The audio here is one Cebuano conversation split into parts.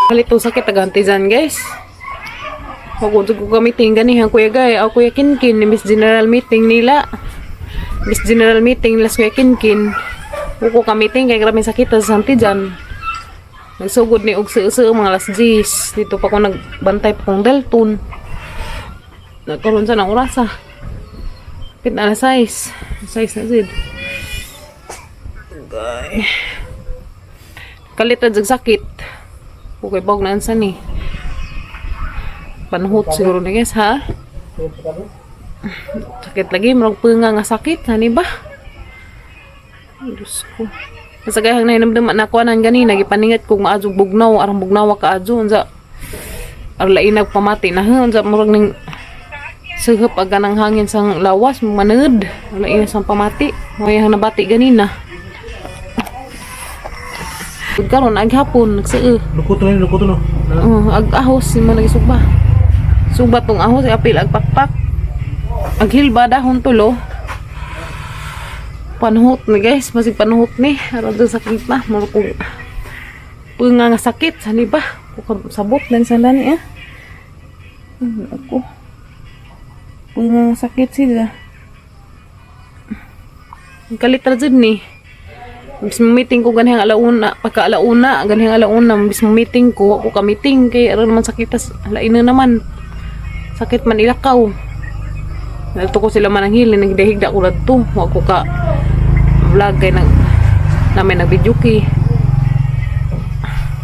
Kalito sakit taganti dyan, guys. Magudog ko meeting ganihan Kuya Gay, ako Kuya Kinkin ni Miss General meeting nila. Miss General meeting nila sa Kuya Kinkin. Uko ka meeting kay grabe sakit sa dyan. Nagsugod ni og suo mga alas 10. Dito pa ko nagbantay pa kong Dalton. Nagkaroon sa ng orasa. Pit na alas 6. 6 na zid. Gay. Kalit na jud sakit. Okay, bog na ansa ni. Panuhot siguro na, guys, ha? Sakit lagi, murag punga nga sakit, hani ba? Ay, Diyos ko. Sa gayang nahinamdam na kuanan ganina, gipaningat kong maadyo bugnaw, arang bugnaw ka adyo, unsa ar lainag pamati na ha, unsa murag ning suhop aga ng hangin sang lawas, manud, lain sang pamati, may nabati ganina. Karon ag hapon nagsuu. Lukuto na, lukuto no. Oh, ag ahos si mo lagi sugba. Sugba tong ahos apil ag pakpak. Ag hilba dahon tulo. Panuhot ni, guys, masig panuhot ni. Aron sa sakit na, muro ko punga nga sakit sani ba? Ko sabot lang sa lani ah. Ako. Punga nga sakit sila. Ang kalit ra jud ni. Bis mo meeting ko ganihang alauna, pagka alauna, ganihang alauna, bis mo meeting ko, ako ka meeting kay aron naman sakit tas lain na naman. Sakit man ilakaw. Nalto ko sila man ang hilin, nagdahigda ko radto. Wa ko ka vlog kay nag namin nag-video kay.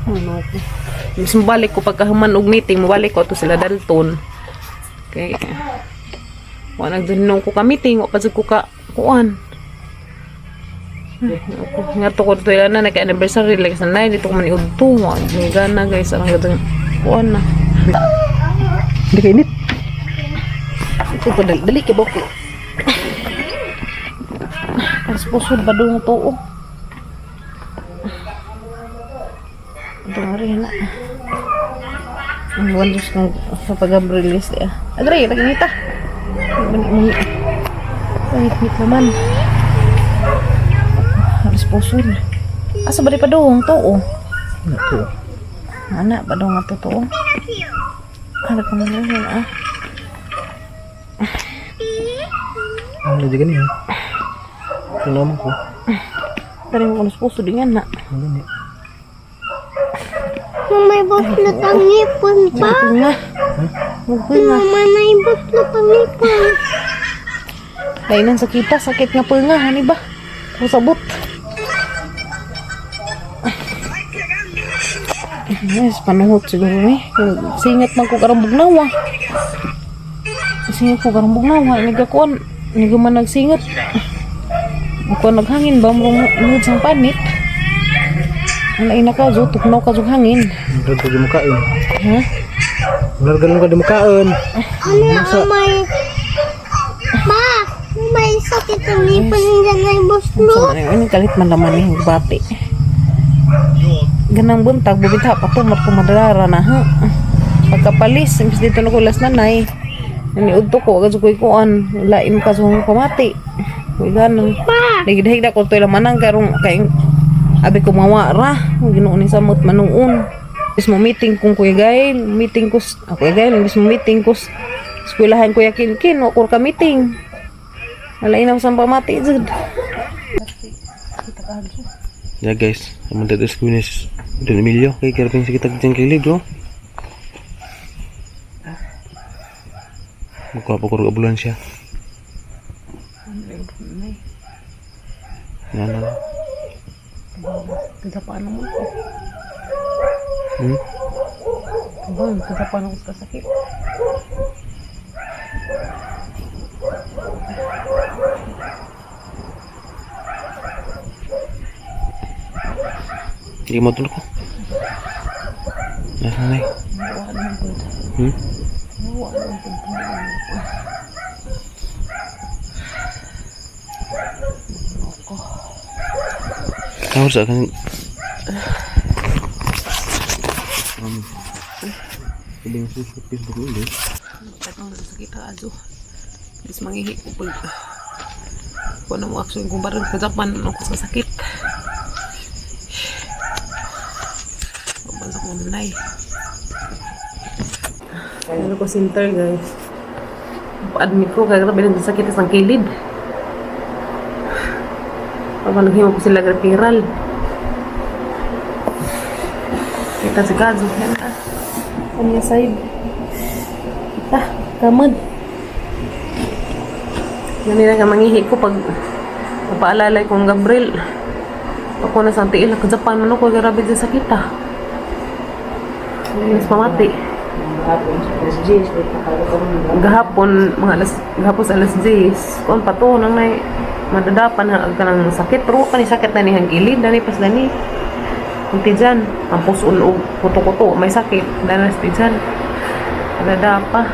Ano ko. Bis mo balik ko pagkahuman og meeting, mobalik ko to sila Dalton. Kay wa nagdunong ko ka meeting, wa pa jud ko ka kuan. Ako, nga to ko to na nagka-anniversary like sa nay dito ko man iudto. Wa ni gana, guys, ang gatong kuan na. Hindi ka init. Ito ko dali dali kay boko. Ang pusod ba dong tuo? Ito nga rin na. Ang buwan Diyos kong sa pag-release niya. Agre, naginita. Ngit naman. Halos pusod. Asa ba di pa dong tuo? Ito. Ana ba dong nga totoo? Ano ko na lang ah. Ano di gani ha? Ito naman ko. Tari mo kuno puso di nga na. Ano gani? May buslot ang ngipon pa. Ito nga. Nga. Mama, may buslot ang ngipon. Lainan sa kita, sakit nga po nga, hani ba? Kung sabot. Yes, panuhot siguro eh. Singat man ko karong bugnawa. Singat ko karong bugnawa. Nagakuan, hindi man nagsingat. Kuan naghangin ba, murong nuhod sang panit. Ang lain na ka, zo, tuknaw ka zo hangin. Murag ka di mukaon. Ha? Murag ganun ka di mukaon. Ano ang may... Ma, may sakit ang ngipon hindi na buslot. Sa ano, kalit man laman ni bati. Ganang buntag, bubita pa to, marko madalara na ha. Pagkapalis, imbis dito na ko las nanay. Naniudto ko, agad ko ikuan. Lain ka sa pamati. Uy, ganun. Nagidahigda ko ito lamanang karong kay abi ko mawa ra. Ginoo ni samot manuon. Bis mo meeting kong Kuya Gail, meeting ko Kuya Gail, bis mo meeting ko eskwelahan Kuya Kinkin, wa ko ka meeting. Wala na sa pamati jud. Yeah guys, ang mga dadas ko ni Don Emilio kay karaping sa kitag dyan kay libro. Magkuha pa ko rin ambulansya. Yan na. Kagapaan mo ko. Hmm? Bang, kagapaan ako sa sakit. Hindi mo ko. Nasa na eh. Hmm? Tawag sa akin. Hindi yung susok yung bago. Katong sa sakit azo. Bis mangihi ko pag kuno mo action kung barang kagapan ako sa sakit. Sa nanay. Ano ko center, guys. Pa-admit ko kaya grabe nang sakit sa kilid. Pag ko sila referral. Kita si Gazo. Yan ah. Kanya side. Kita. Kamad. Ganun na mangihi ko pag mapaalalay kong Gabriel. Ako na sa tiil. Ako Japan man ako. Grabe dyan sakit ah. Mas mamati. Gahapon, mga alas, gahapon sa alas 10. Kuan pa to, nang nay, madadapan ha, ka ng sakit. Pero pa ni sakit na ni hangilid, dani pas dani. Ang tijan, ang puson og kuto-kuto, may sakit. Danas tijan. Madadapa.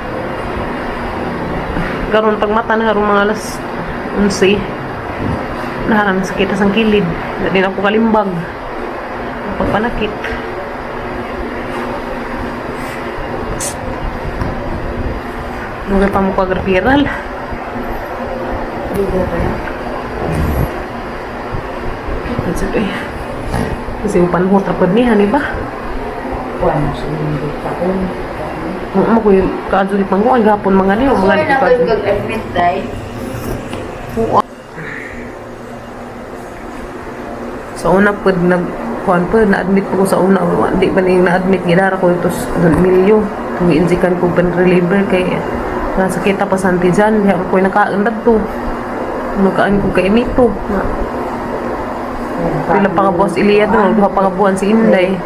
Karon pag mata na harong mga alas 11. Naharan sakit sa kilid. Dili na ako kalimbag. Pagpanakit. Dugay pa mo ko referral. Kasi eh. Kasi yung panhot rapod niya, di ba? Oo, mo ko yung kaadyo di pangko, ay gapon mga niyo, mga Mga niyo. na kayo kag-admit, day. Oo. Sa una po, nag, kuan po, na-admit po ko sa una. Di ba ning na-admit, gidara ko ito sa Don Emilio. Tuwi-injikan ko pain reliever kay nasakita pa sa antijan. Diya ko nakaandag to. Nagkaan ko kay Emito. Na, pila pa ka boss Ilya doon, duha pa ka buwan si Inday.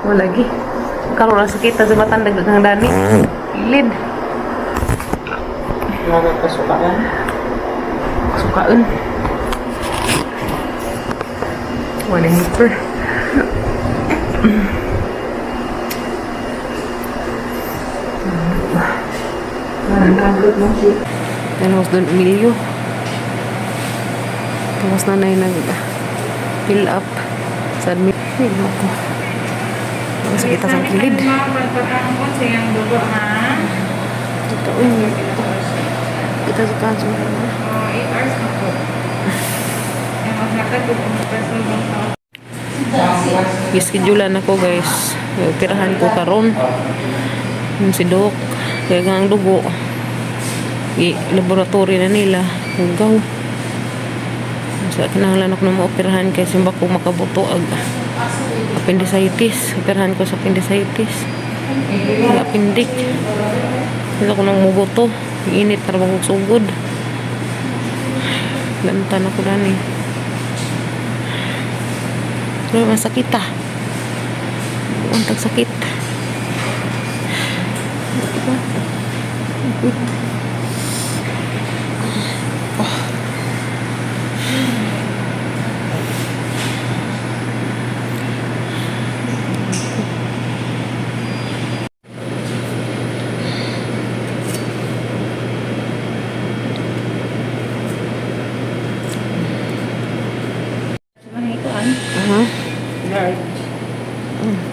Wala lagi. Karon na sakita sa matanda kang dani. Ilid. Sukaan. Wala hiper. Tapos doon Emilio. Tapos nanay nag fill up sa admit. Ay, ko. Sakit sa kilid. Ito, uy. Kita sa kaso. Gischedulean ako, guys. Tirahan ko karon. Yung si Doc. Kaya nga ang dugo. I-laboratory na nila. Hugaw. Sa kinahanglan ako na maoperahan kay simba ko makabuto ag appendicitis. Operahan ko sa appendicitis. Ang appendix. Hindi ko nang mubuto. Init para kong sugod. Lantan ako dani. Pero masakit ah. Ang tagsakit. Diba? Wait. Oh. Uh-huh.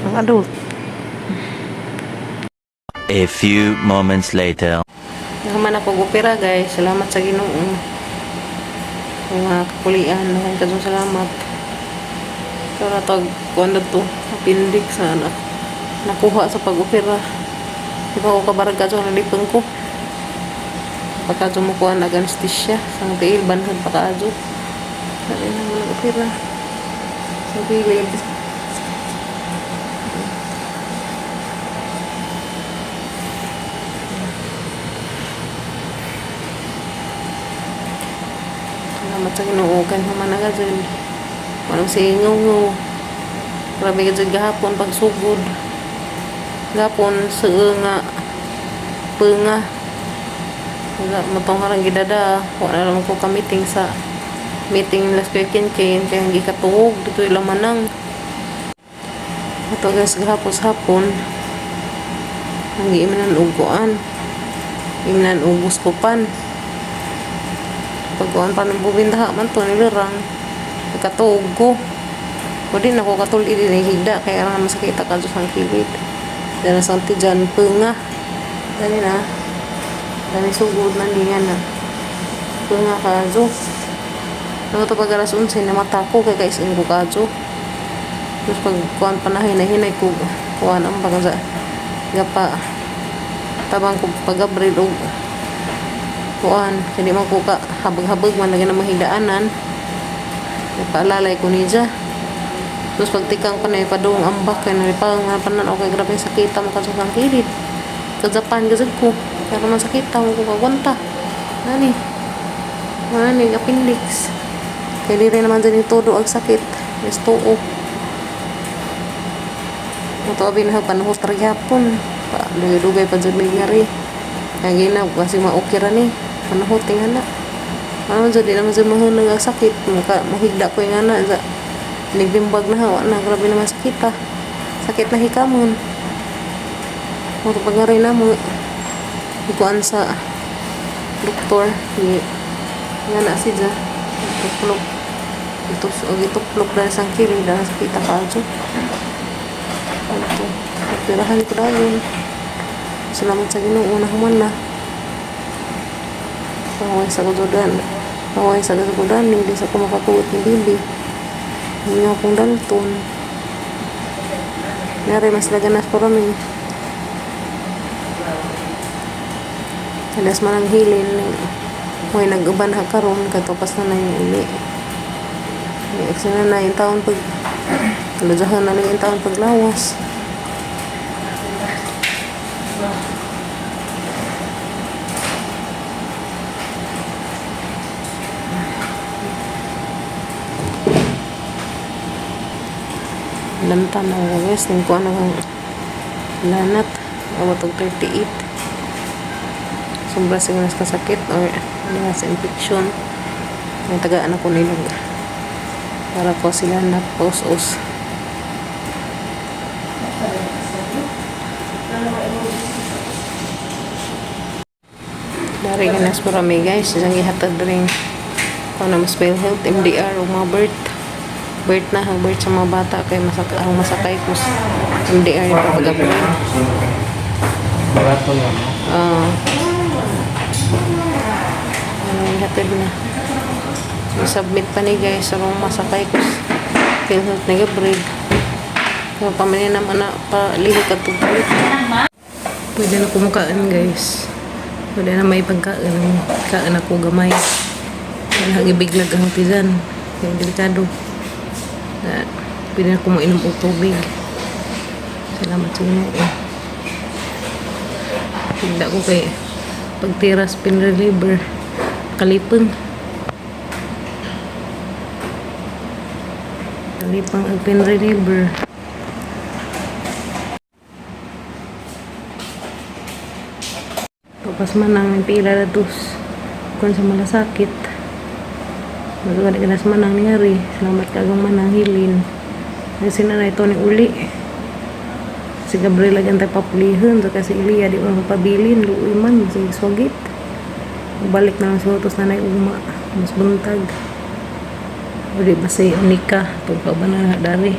Ang adult. A few moments later. Nakaman ako opera, guys. Salamat sa Ginoo. Mga kapulian, daghang kadtong salamat. Pero tag kuan na to, appendix na anak. Nakuha sa pag-opera. Di pa ko kabarag kadto nalipang ko. Pagka mo kuan nag anesthesia, sang tiil banhad pa kaadto. Dali na mo nag-opera. Sa gilid. Salamat sa Ginoo kay human na ka dyan. Walang si ngungo. Grabe ka dyan gahapon pagsugod. Gahapon sa nga penga. Wala matong harang gidada. Wala naman ko ka meeting sa meeting last weekend kay kay ang gikatuog dito ila manang. Ato guys gahapon sa hapon. Ang giimnan og kuan. Imnan og buskupan. Pagkuhan pa ng bubindaha man to nilirang. Nagkatuog ko. O din ako katuli din ay higda kaya nga masakit ka sa kilid. Dahil sa tijan penga. Dali na. Dali sugod na niya na. Penga ka zo. Ano to pag alas 11 na mata ko kay kaisin ko ka zo. Tapos pag kuan pa na hinay-hinay ko kuan ang baga sa gapa tabang ko pag Gabriel og kuan kay di man ko ka habag-habag man lagi na mahigdaanan. Paalalay ko niya. Tapos pagtikang ko na ipadung ambak kay nalipang nga panan okay grabe sakita mo kadto ang kilid. Kajapan gazad ko. Pero man sakita mo ko kagwanta. Nani? Nani appendix. Kay diri naman dyan yung todo ang sakit. Yes, tuo. Ito abi na panuhot ra gyapon. Pa dugay-dugay pa jud may ngari. Kaya gina kasi maokay ra ni. Panuhot ting ana. Ano jud di naman jud mahunag ang sakit. Muka mahigda ko yung ana sa nigbimbag na hawa na grabe naman sakit ah. Sakit na hikamon. Mo pag ngari na mo ikuan sa doktor ni nga na si ja tuplok ito og ituplok dahil sa kili dahil sa kita ka ato. Pirahan ko dayon. Salamat sa Ginoo na human na. Pangaway sa kududan. Pangaway sa kududan, hindi sa ko makakuot ni Bibi. Hindi nga akong dalton. Nari, mas laganas po kami. Alas man ang hilin. May nag-uban ha karon katupas na na yung uli. May eksena na yung taon pag kaludyahan na lang yung taon paglawas. Lanta na ako guys. Tingko ko ano kang lanat. Awat og 38. Sobra siguro sa kasakit or ano nga sa infection. May tagaan ako nilag. Para po sila na pos-os. Dari ganas po kami guys. Isang ihatag rin kung ano mas health, MDR o mga birth. Birth na, ang birth sa mga bata kay masakay, ang masakay ko sa MDR yung pagpagabri. Barato nga mo. Ah. Ano yung hatid na. I-submit pa ni guys sa mga masakay ko sa PhilHealth ni Gabriel. Kaya pamilya naman na palihi ka tubig. Pwede na kumukaan guys. Pwede na may pagkaan. Kaan ako gamay. Wala gibiglag ang tiyan. Kaya delikado. Na, pwede na kumainom og tubig. Salamat sa Ginoo. Higda ko kay pagtiras pin reliever kalipang. Kalipang ang pin reliever. Tupas man ang pila na dus. Kung sa malasakit. Magawa ka na sa manang nangyari. Salamat ka agong manang hilin. Kasi na ito ni uli. Si Gabriela gantay papulihan. So kasi Ilya di man mapabilin. Luoy man. Sige swagit. Balik na lang sa utos na uma. Mas buntag. O di ba si Unika. Pagkaba na dari.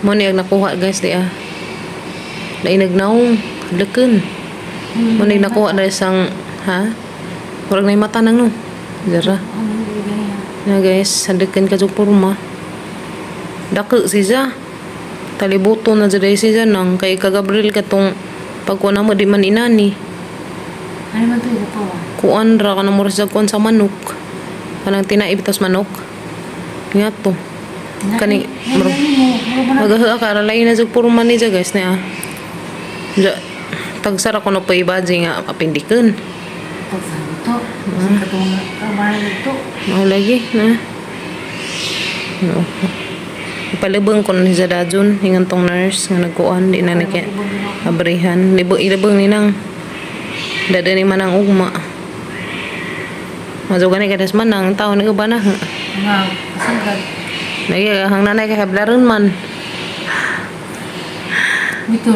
Mo ni ang nakuha guys di ah. Nainagnaong. Leken. Mo ni nakuha na isang ha? Murag na mata nang no. Dara. Na guys, sandakan ka jud porma. Dako si siya. Talibuto na jud si siya nang kay kagabril katong pagkuha na mo di man inani. Ano man to ito ah? Kuan ra kanang mura siya kuan sa manok. Kanang tinaib tas manok. Nga to. Kani murag magaha ka ra lain na jud porma ni siya guys na. Ja, tagsara ko na pa ibaji nga apindiken. Pagsanto. Kasi katong kamara nito. Mao lagi na. No. Ipalibang ko na si Dadjun, hingan tong nurse nga nagkuan, di na nakya abrihan. Libang, ilibang ni nang dada ni manang ugma. Mazo gani kadas manang tao ni uban na. Nga, kasangkad. Lagi hang nanay kay hablaron man. Bito.